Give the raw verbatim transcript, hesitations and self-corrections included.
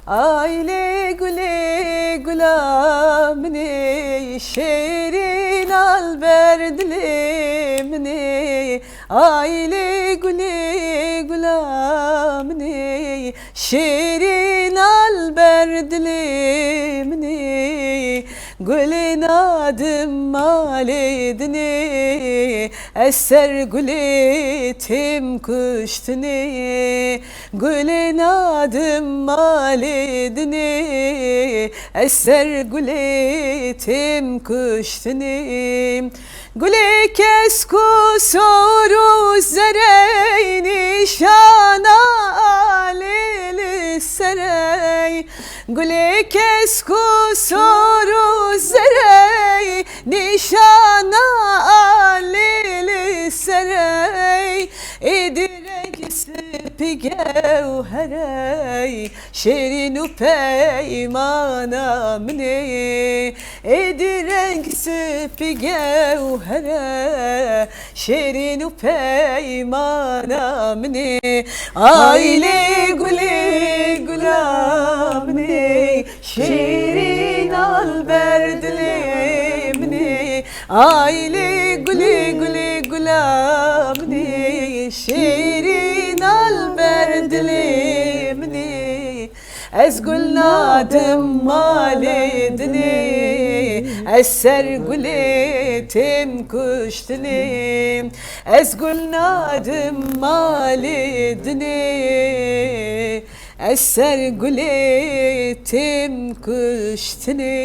Ay lê gulê gula min ê, şêrîn al ber dilê min ê. Ay lê gulê gula min ê, şêrîn al ber dilê min ê. Gulê nadim malê dinê, ez ser gulê têm kuştinê. Gulê nadim malê dinê, ez ser gulê têm kuştinê. Gulê kesk û sor û zerey, nîşana alê li serey. Gulê kesk û sor û zerey, nîşana alê li serey. Êdî reng spî gewherey, şêrîn û peymana min ê. Êdî reng spî gewhere, şêrîn û peymana min ê. Ay lê gulê gula min ê, şêrîn al ber dilê min ê. Ay lê gulê gulê gula min ê, şêrîn al ber dilê min ê. Ez gul nadim malê dinê, ez ser gulê têm kuştinê. Ez gul nadim malê dinê, ez ser gulê têm kuştinê.